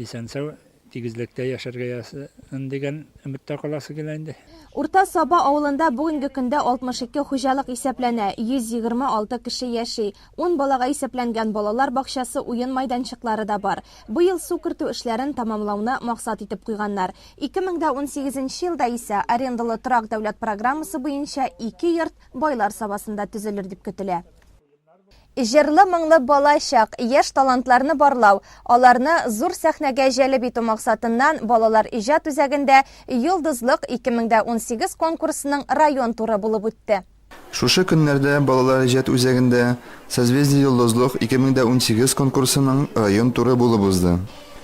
исән-сау, тигезлектә яшәргә язсын дигән өметтә каласы килә инде. Урта Саба авылында бүгенге көндә 62 хуҗалык исәпләнә, 126 кеше яши. Ун балага исәпләнгән балалар бакчасы, уен майданчыклары да бар. Быел су кертү эшләрен тәмамлауны максат итеп куйганнар. 2018 нче елда исә арендалы торак дәүләт программасы буенча ике йорт Байлар Сабасында төзелер дип көтелә. Җырлы-моңлы балачак, яшь талантларны барлау, аларны зур сәхнәгә җәлеп итү максатыннан Балалар иҗат үзәгендә Йолдызлык 2018 конкурсының район туры булып үтте. Шушы көннәрдә Балалар иҗат үзәгендә Созвездие-Йолдызлык 2018 конкурсының район туры булып узды.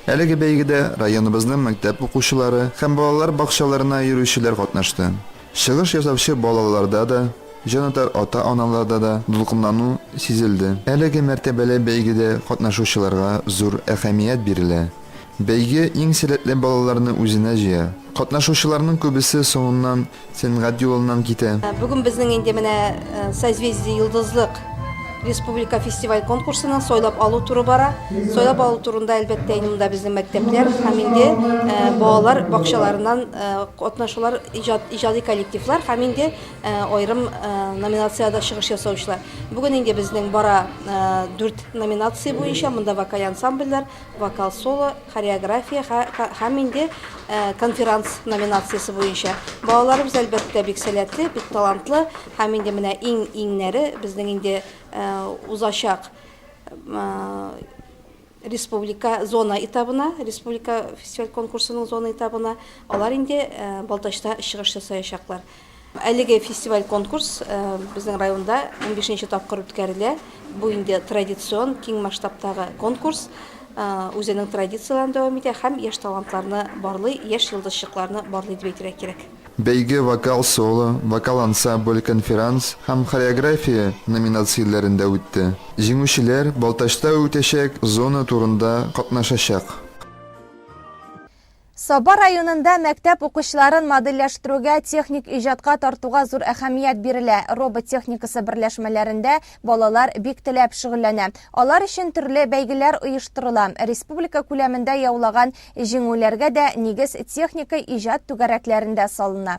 Әлеге бәйгедә районыбызның мәктәп укучылары һәм балалар бакчаларына йөрүчеләр катнашты. Чыгыш ясаучы балаларда да. җанатар ата-аналарда да дулкынлану сизелде. Әлеге мәртәбәле бәйгедә катнашучыларга зур әһәмият бирелә. Бәйге иң сәләтле балаларны үзенә җыя. Катнашучыларның күбесе соңыннан сәнгать юлыннан китә. Бүген безнең инде менә Созвездие-Йолдызлык республика фестиваль-конкурсының сайлап алу туры бара. Сайлап алу турында, әлбәттә, инде монда безнең мәктәпләр һәм инде балалар бакчаларыннан катнашулар, иҗат, иҗади коллективлар һәм инде аерым номинациядә чыгыш ясаучылар. Бүген инде безнең бара дүрт номинация буенча, монда вокаль ансамбльләр, Вокал-соло, хореография һәм инде конферанс номинациясе буенча. Балаларыбыз, әлбәттә, бик сәләтле, бик талантлы һәм инде менә иң-иңнәре безнең инде узачак республика зона этабына, республика фестиваль-конкурсының зона этабына, алар инде Балтачта чыгыш ясаячаклар. Әлеге фестиваль-конкурс безнең районда унбишенче тапкыр үткәрелә. Бу инде традицион, киң масштабтагы конкурс. Үзенең традицияләрен дәвам итә һәм яшь талантларны барлый, яшь йолдызчыкларны барлый дип әйтергә кирәк. Бәйге вокал-соло, вокал-ансамбль, конферанс һәм хореография номинацияләрендә үтте. Җиңүчеләр Балтачта үтәчәк зона турында катнашачак. Саба районында мәктәп укучыларын модельләштерүгә, техник иҗатка тартуга зур әһәмият бирелә. Робот техникасы берләшмәләрендә балалар бик теләп шөгыльләнә. Алар өчен төрле бәйгеләр оештырыла. Республика күләмендә яулаган җиңүләргә дә нигез техника иҗат түгәрәкләрендә салына.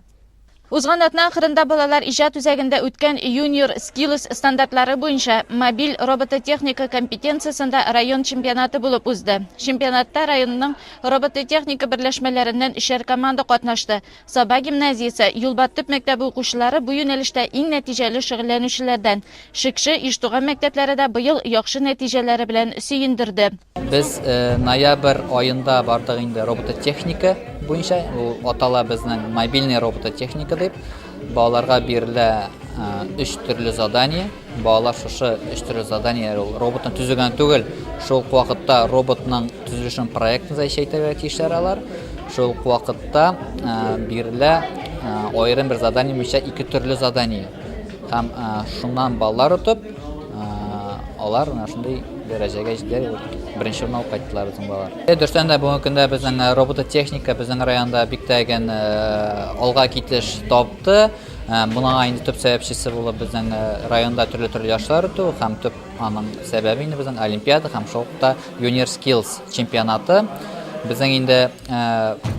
Узган атна ахырында балалар иҗат үзәгендә үткән Junior Skills стандартлары буенча мобиль робототехника компетенциясендә район чемпионаты булып узды. Чемпионатта районның робототехника берләшмәләреннән өчәр команда катнашты. Саба гимназиясе, Юлбат төп мәктәбе укучылары бу юнәлештә иң нәтиҗәле шөгыльләнүчеләрдән. Шекше, Иштуган мәктәпләре дә быел яхшы нәтиҗәләре белән сөендерде. Без ноябрь аенда бардык инде робототехника буенча, ул атала безнең мобильный робототехника дип. Балаларга бирелә өч төрле задание. Балалар шушы өч төрле задание ул роботны төзү генә түгел, шул ук вакытта роботның төзелешен проектын защищать итәргә тиешләр алар. Шул ук вакытта бирелә аерым бер задание буенча ике төрле задание. Һәм шуннан баллар отып, алар менә шундый дәрәҗәгә җиттеләр, беренче урын алып кайттылар безнең балалар. Дөрестән дә, бүгенге көндә безнең робототехника безнең районда бик тә алга китеш тапты. Моңа инде төп сәбәпчесе булып безнең районда төрле-төрле ярышлар үтү һәм төп аның сәбәбе инде безнең Олимпиада һәм шул ук Junior Skills чемпионаты. Безнең инде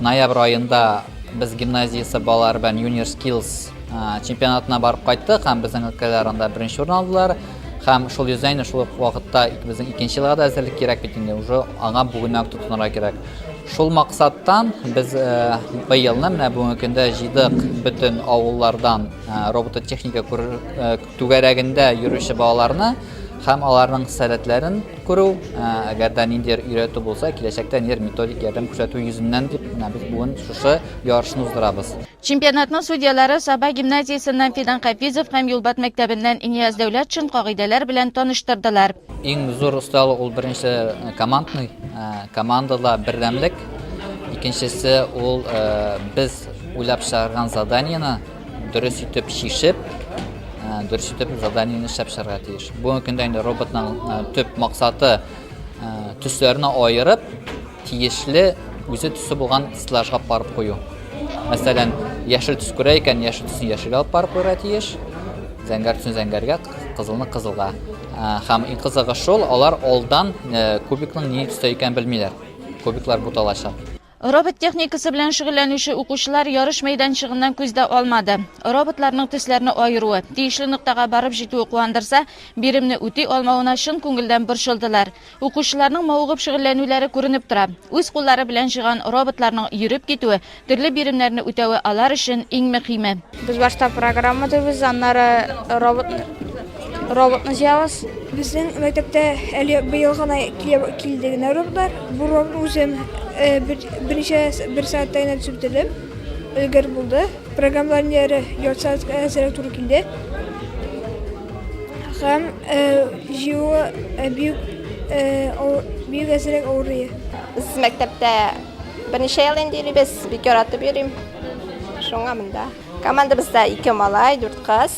ноябрь аенда без гимназиясе балалары белән Junior Skills чемпионатына барып кайттык һәм безнең өлкәләр анда беренче урын алдылар. Һәм шул йөздән инде шул ук вакытта безнең икенче елга да әзерлек кирәк бит инде, уже аңа бүгеннән үк тотынырга кирәк. Шул максаттан без быелны менә бүгенге көндә җыйдык бөтен авыллардан робототехника түгәрәгендә йөрүче балаларны һәм аларның сәләтләрен күрү, әгәр дә ниндидер өйрәтү булса, киләчәктә ниндидер методик ярдәм күрсәтү йөзеннән дип, менә без бүген шушы ярышны уздырабыз. Чемпионатның судьялары Саба гимназиясеннән Фидан Хафизов һәм Юлбат мәктәбеннән Нияз Дәүләтшин кагыйдәләр белән таныштырдылар. Иң зур осталык ул беренче командный, командада бердәмлек. Икенчесе ул без уйлап чыгарган заданиене дөрес итеп чишеп, дөрес итеп заданиене эшләп чыгарга тиеш. Бүгенге көндә инде роботның төп максаты төсләрне аерып, тиешле үзе төсе булган стеллажга барып кую. Мәсәлән, яшел төс күрә икән, яшел төсен яшелгә алып барып куярга тиеш, зәңгәр төсен зәңгәргә, кызылны кызылга. Һәм иң кызыгы шул, алар алдан кубикның нинди төстә икәнен белмиләр. Кубиклар буталачак. Робот техникасы белән шөгыльләнүче укучылар ярыш мәйданчыгыннан күз дә алмады. Роботларның төсләрне аеруы, тиешле ноктага барып җитүе куандырса, биремне үти алмавына чын күңелдән борчылдылар. Укучыларның мавыгып шөгыльләнүләре күренеп тора. Үз куллары белән җыйган роботларның йөреп китүе, төрле биремнәрне үтәве алар өчен иң мөхиме. Без башта программа төзибез, аннары роботны роботны җыябыз. Безнең мәктәптә әле быел гына килде генә роботлар. Бу роботны үзем берничә бер сәгатьтә генә төзеп бетердем. Өлгер булды. Программалар ниләре ярты сәгатькә әзрәк туры килде. Һәм җыюы бик бик әзрәк авыр. Без мәктәптә Берничә ел инде йөрибез, бик яратып йөрим. Шуңа монда. Командабызда ике малай, дүрт кыз.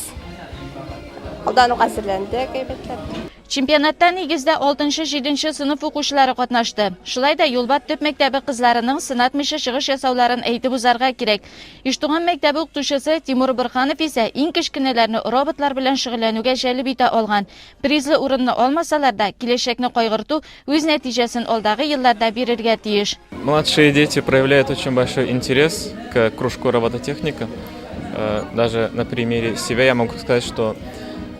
Алдан ук әзерләндек әйбәтләп. Чемпионатта нигездә алтынчы-җиденче сыйныф укучылары катнашты. Шулай да Юлбат төп мәктәбе кызларының сынатмыйча чыгыш ясауларын әйтеп узарга кирәк. Иштуган мәктәбе укытучысы Тимур Борһанов исә иң кечкенәләрне роботлар белән шөгыльләнүгә җәлеп итә алган. Призлы урынны алмасалар да, киләчәкне кайгырту үз нәтиҗәсен алдагы елларда бирергә тиеш. Младшие дети проявляют очень большой интерес к кружку робототехника. Э, даже на примере себя я могу сказать, что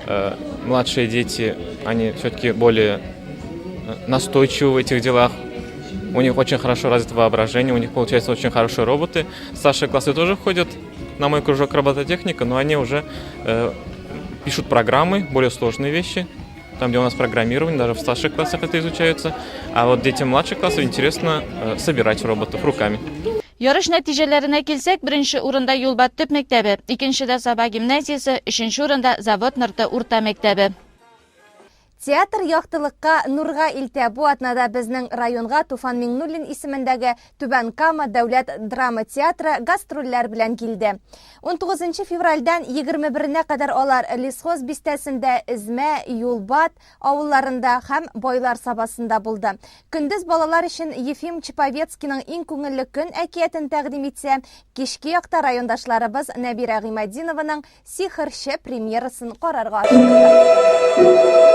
э, младшие дети, они все-таки более э, настойчивы в этих делах. У них очень хорошо развито воображение, у них получаются очень хорошие роботы. Старшие классы тоже ходят на мой кружок робототехника, но они уже э, пишут программы, более сложные вещи. Там, где у нас программирование, даже в старших классах это изучается. А вот детям младших классов интересно э, собирать роботов руками. Ярыш нәтиҗәләренә килсәк, беренче урында Юлбат төп мәктәбе, икенчедә Саба гимназиясе, өченче урында Завод Нырты урта мәктәбе. Театр яктылыкка, нурга илтә. Бу атнада безнең районга Туфан Миңнуллин исемендәге Түбән Кама дәүләт драма театры гастрольләр белән килде. 19 февральдән 21-нә кадәр алар Лесхоз бистәсендә, Эзмә, Юлбат авылларында һәм Байлар Сабасында булды. Көндез балалар өчен Ефим Чаповецкийның Иң күңелле көн әкиятен тәкъдим итсә, кичке якта райондашларыбыз Нәбирә Гыйматдинованың Сихерче премьерасын карарга ашыкты.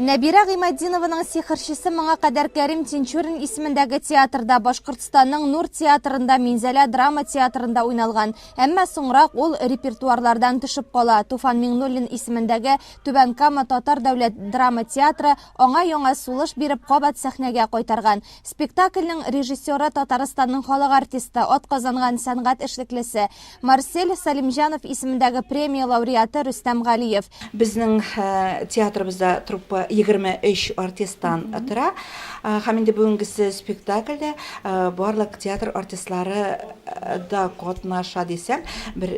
Нәбирә Гыйматдинованың Сихерчесе моңа кадәр Кәрим Тинчурин исемендәге театрда, Башкортстанның Нур театрында, Минзәлә драма театрында уйналган. Әмма соңрак ул репертуарлардан төшеп кала. Туфан Миңнуллин исемендәге Түбән Кама татар дәүләт драма театры аңа яңа сулыш биреп кабат сәхнәгә кайтарган. Спектакльнең режиссеры Татарстанның халык артисты, атказанган сәнгать эшлеклесе, Марсель Сәлимҗанов исемендәге премия лауреаты Рөстәм Галиев. Безнең театрыбызда труппа 23 артисттан тора. Һәм инде бүгенгесе спектакльдә барлык театр артистлары да катнаша дисәм, бер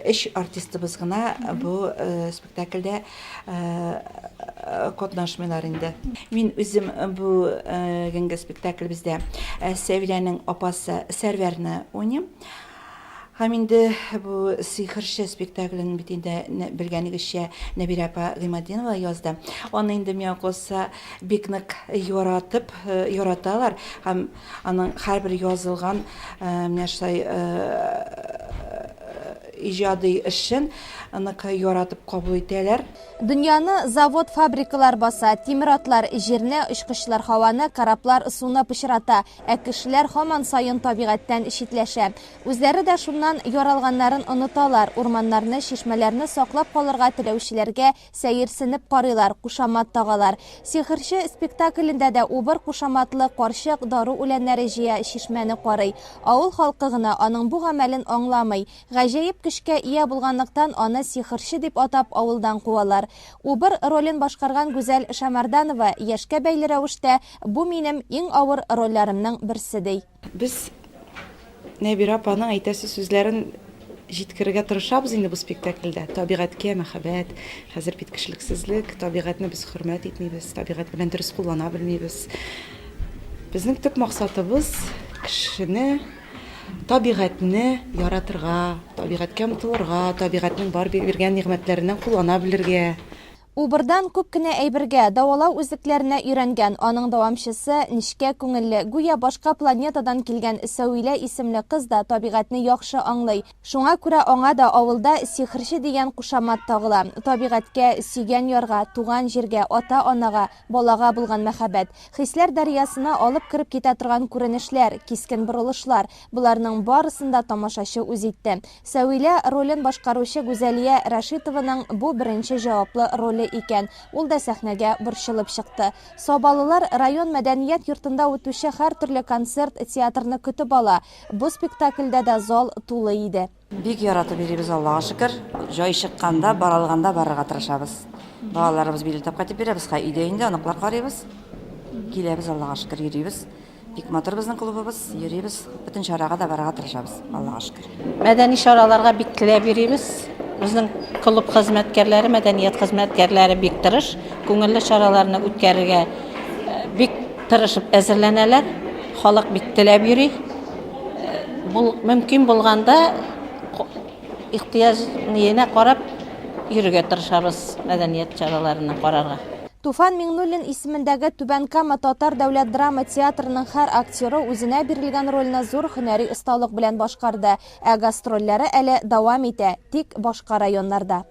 өч артистыбыз гына бу спектакльдә катнашмыйлар инде. Мин үзем бүгенге спектаклебездә Сәвиләнең апасы Сәрвәрне уйныйм. Һәм инде бу Сихерче спектаклен бит инде белгәнегезчә Нәбирә апа Гыйматдинова язды. Аны инде миңа калса бик нык яратып, яраталар һәм аның һәрбер язылган менә шулай иҗади эшен нык яратып кабул итәләр. Дөньяны завод-фабрикалар баса, тимер атлар җирне, очкычлар һаваны, кораблар суны пычрата, ә кешеләр һаман саен табигатьтән читләшә. Үзләре дә шуннан яралганнарын оныталар, урманнарны, чишмәләрне саклап калырга теләүчеләргә сәерсенеп карыйлар, кушамат тагалар. Сихерче спектаклендә дә Убыр кушаматлы карчык дару үләннәре җыя, чишмәне карый. Авыл халкы гына аның бу гамәлен аңламый. Гаҗәеп көчкә ия булганлыктан, аны сихерче дип атап авылдан куалар. Убыр ролен башкарган Гүзәл Шәмәрданова яшькә бәйле рәвештә, Бу минем иң авыр рольләремнең берсе, ди. Без Нәбирә апаның әйтәсе сүзләрен җиткерергә тырышабыз инде бу спектакльдә. Табигатькә мәхәббәт, хәзер бит кешелексезлек, табигатьне без хөрмәт итмибез, табигать белән дөрес куллана белмибез. Безнең төп максатыбыз кешене табигатьне яратырга, табигатькә омтылырга, табигатьнең бар биргән нигъмәтләреннән куллана белергә. Убырдан күп кенә әйбергә, дәвалау үзлекләренә өйрәнгән, аның дәвамчысы, нечкә күңелле, гүя башка планетадан килгән Сәвилә исемле кыз да табигатьне яхшы аңлый. Шуңа күрә аңа да авылда сихерче дигән кушамат тагыла. Табигатькә, сөйгән ярга, туган җиргә, ата-анага, балага булган мәхәббәт, хисләр дәрьясына алып кереп китә торган күренешләр, кискен борылышлар, боларның барысын да тамашачы үз итте. Сәвилә ролен башкаручы Гүзәлия Рәшитованың бу беренче җаваплы роле икән, ул да сәхнәгә борчылып чыкты. Сабалылар район мәдәният йортында үтүче һәртөрле концерт, театрны көтеп ала. Бу спектакльдә дә зал тулы иде. Бик яратып йөрибез, Аллага шөкер. Җай чыкканда, бара алганда барырга тырышабыз. Балаларыбыз билет алып кайтып бирә, без хәй өйдә инде, оныклар карыйбыз. Киләбез, Аллага шөкер, йөрибез. Бик матур безнең клубыбыз, йөрибез. Бөтен чарага да барырга тырышабыз, Аллага шөкер. Мәдәни чараларга бик теләп йөрибез. Безнең клуб хезмәткәрләре, мәдәният хезмәткәрләре бик тырыш, күңелле чараларны үткәрергә бик тырышып әзерләнәләр. Халык бик теләп йөри. Бул, мөмкин булганда ихтыяҗ ниенә карап йөрергә тырышабыз мәдәният чараларына карарга. Туфан Миңнуллин исемендәге Түбән Кама татар дәүләт драма театрының һәр актеры үзенә бирелгән рольне зур һөнәри осталык белән башкарды. Ә гастрольләре әле дәвам итә, тик башка районнарда.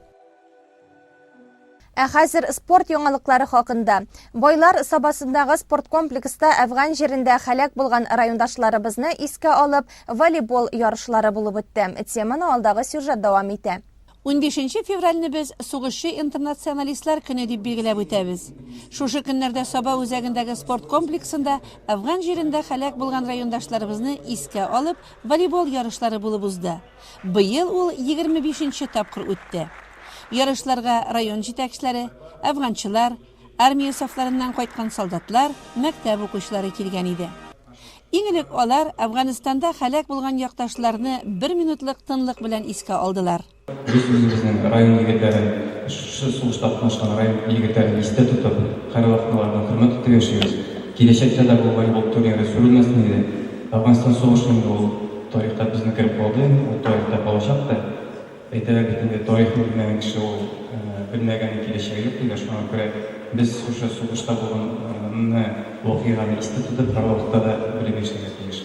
Ә хәзер спорт яңалыклары хакында. Байлар Сабасындагы спорткомплекста Әфган җирендә һәлак булган райондашларыбызны искә алып, волейбол ярышлары булып үтте. Теманы алдагы сюжет дәвам итә. Унбишенче февральне без Сугышчы-интернационалистлар көне дип билгеләп үтәбез. Шушы көннәрдә Саба үзәгендәге спорт комплексында Әфган җирендә һәлак булган райондашларыбызны искә алып, волейбол ярышлары булып узды. Быел ул 25 нче тапкыр үтте. Ярышларга район җитәкчеләре, әфганчылар, армия сафларыннан кайткан солдатлар, мәктәп укучылары килгән иде. Иң элек алар Әфганстанда һәлак булган якташларны бер минутлык тынлык белән искә алдылар. Без үзебезнең район егетләрен, шушы сугышта катнашкан район егетләрен истә тотып, һәрвакыт аларны хөрмәт итеп яшибез. Киләчәктә дә бу волейбол турниры сүрелмәсен иде. Әфганстан сугышы инде ул тарихта безнең кереп калды, ул тарихта калачак та. Әйтәләр бит инде, тарихны белмәгән кеше ул белмәгәннең киләчәге юк диләр. Шуңа күрә без шушы сугышта булганны, вакыйганы истә тотып, һәрвакытта да белеп яшәргә тиеш.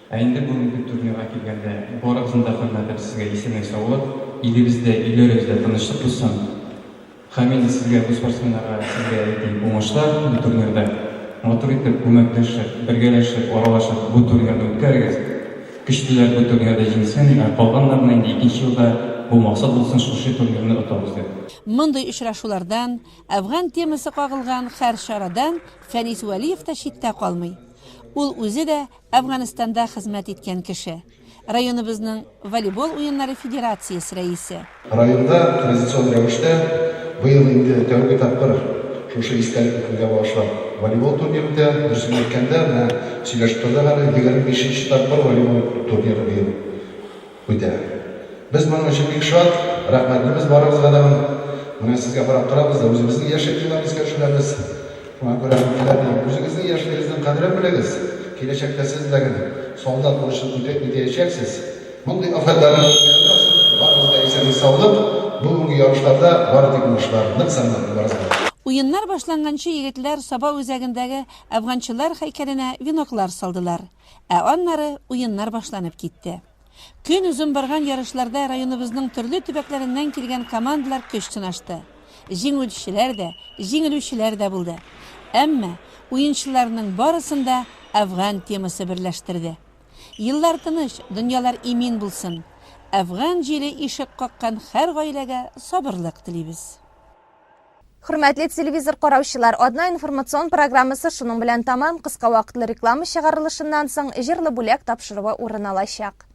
Ә инде бүгенге турнирга килгәндә, барыгызны да хөрмәтләп сезгә исәнлек-саулык, илебездә, өйләрегездә тынычлык булсын. Һәм инде сезгә, бу спортсменнарга, сезгә әйтим, уңышлар бу турнирда. Матур итеп, күмәкләшеп, бергәләшеп, аралашып бу турнирны үткәрегез. Көчлеләр бу турнирда җиңсен, ә калганнарына инде икенче елда бу максат булсын, шушы турнирны отабыз дип. Мондый очрашулардан, Әфган темасы кагылган һәр чарадан Фәнис Вәлиев та читтә калмый. Ул үзе дә Әфганстанда хезмәт иткән кеше, районыбызның волейбол уеннары федерациясе рәисе. Районда традицион рәвештә быел инде тәүге тапкыр шушы истәлекле көнгә багышлап волейбол турниры үтә. Дөресен әйткәндә, менә сөйләшеп тордык әле, 25 нче тапкыр волейбол турниры быел үтә. Без моның өчен бик шат, рәхмәтлебез барыгызга да. Менә сезгә карап торабыз да, үзебезнең яшьлек елларны искә төшерәбез. Шуңа күрә, әниләр, үзегезнең яшьлегезнең кадерен белегез. Киләчәктә сез дә гел солдат бурычын үтәячәксез. Мондый афәтләрне күрмәгән булсын. Барыгызга исәнлек-саулык, бүгенге ярышларда бары тик уңышлар. Нык сәламәт барыгызга да. Уеннар башланганчы егетләр Саба үзәгендәге әфганчылар һәйкәленә веноклар салдылар. Ә аннары уеннар башланып китте. Көн озын барган ярышларда районыбызның төрле төбәкләреннән килгән командалар көч сынашты. Җиңүчеләр дә, җиңелүчеләр дә булды. Әмма уенчыларның барысын да Әфган темасы берләштерде. Еллар тыныч, дөньялар имин булсын. Әфган җиле ишек каккан һәр гаиләгә сабырлык телибез. Хөрмәтле телевизор караучылар, Адна информацион программасы шуның белән тамам. Кыска вакытлы реклама чыгарылышыннан соң җырлы бүләк тапшыруы урын алачак.